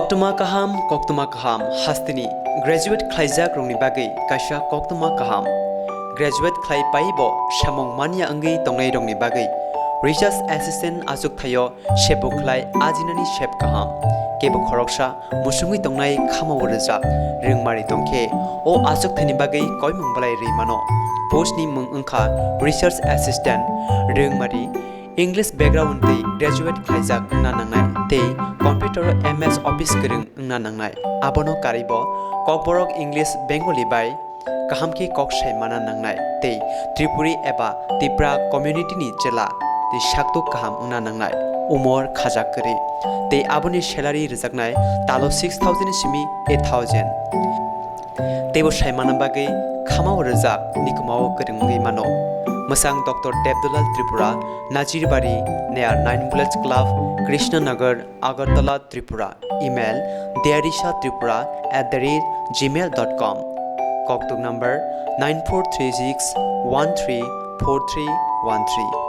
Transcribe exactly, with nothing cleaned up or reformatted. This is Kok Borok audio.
Koktwma kaham, koktwma kaham, hasteni graduate khlaijak rokni bagwi kaisa koktwma kaham. Graduate khlai paibo samung manya wngwi tongnai rokni bagwi research assistant achuk thaio sebo khlai ajinani sep kaham. Kebo khoroksa musungwi tongnai khamao rwjak rwngmari tongkhe o achuk thaini bagwi koimung belai rwi mano. Post ni mung wngkha research assistant rwngmari. English background tei graduate khlaijak wngna nangnai tei computer M S office kwrwng wngna nangnai. Abono karwibo Kokborok English Bengali bai kaham khe kok sai mana nangnai tei Tripuri eba Tipra community ni chela tei saktuk kaham wngna nangnai. Umor khajak kwrwi tei aboni salary rwjaknai talo six thousand simi eight thousand. Teibo sai mana bagwi khamao rwjak nikumao kwrwngwi mano. Mwsang Doctor Debdulal Tripura, Najirbari, near Nine Village Club, Krishnanagar, Agartala, Tripura. Email diarishatripura at the rate gmail dot com. Koktuk number nine four three six one three four three one three.